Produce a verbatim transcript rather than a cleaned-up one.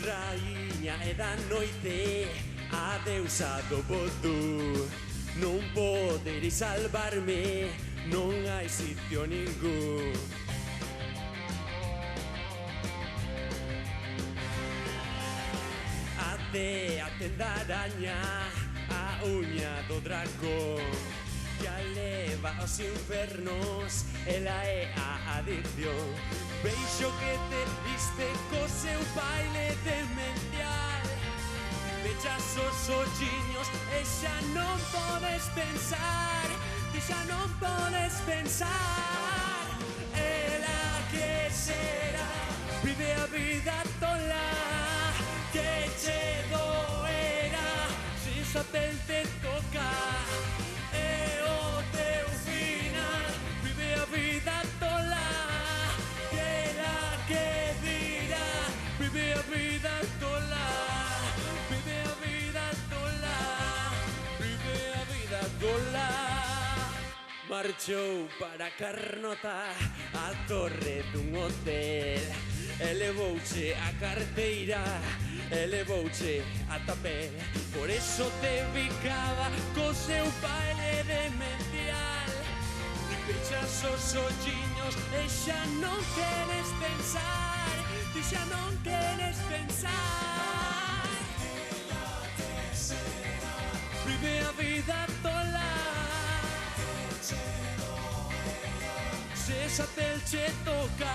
Raíña e da noite, a deusa do vodú. Non poderéis salvarme, non hai sitiu ningún. A tea tendaraña, a uña do dragón, ya leva aos infernos, ela é a adicción. Veixo que te viste co seu baile demencial. Pechas os ochiños e xa non podes pensar, ti xa non podes pensar. Ela que será, vive a vida tola, que che doera, si esa pel te toca. E o teu final, vive a vida tola, que la que dirá, vive a vida tola, vive a vida tola, vive a vida tola. Marchou para Carnota, a torre d'un hotel. Elevouche a carteira, elevouche a tapel. Por eso te vi cava co seu baile demencial. Ti pechas os ochiños e xa non queres pensar, ti xa non queres pensar. Vive a vida tola, se esa pel che toca.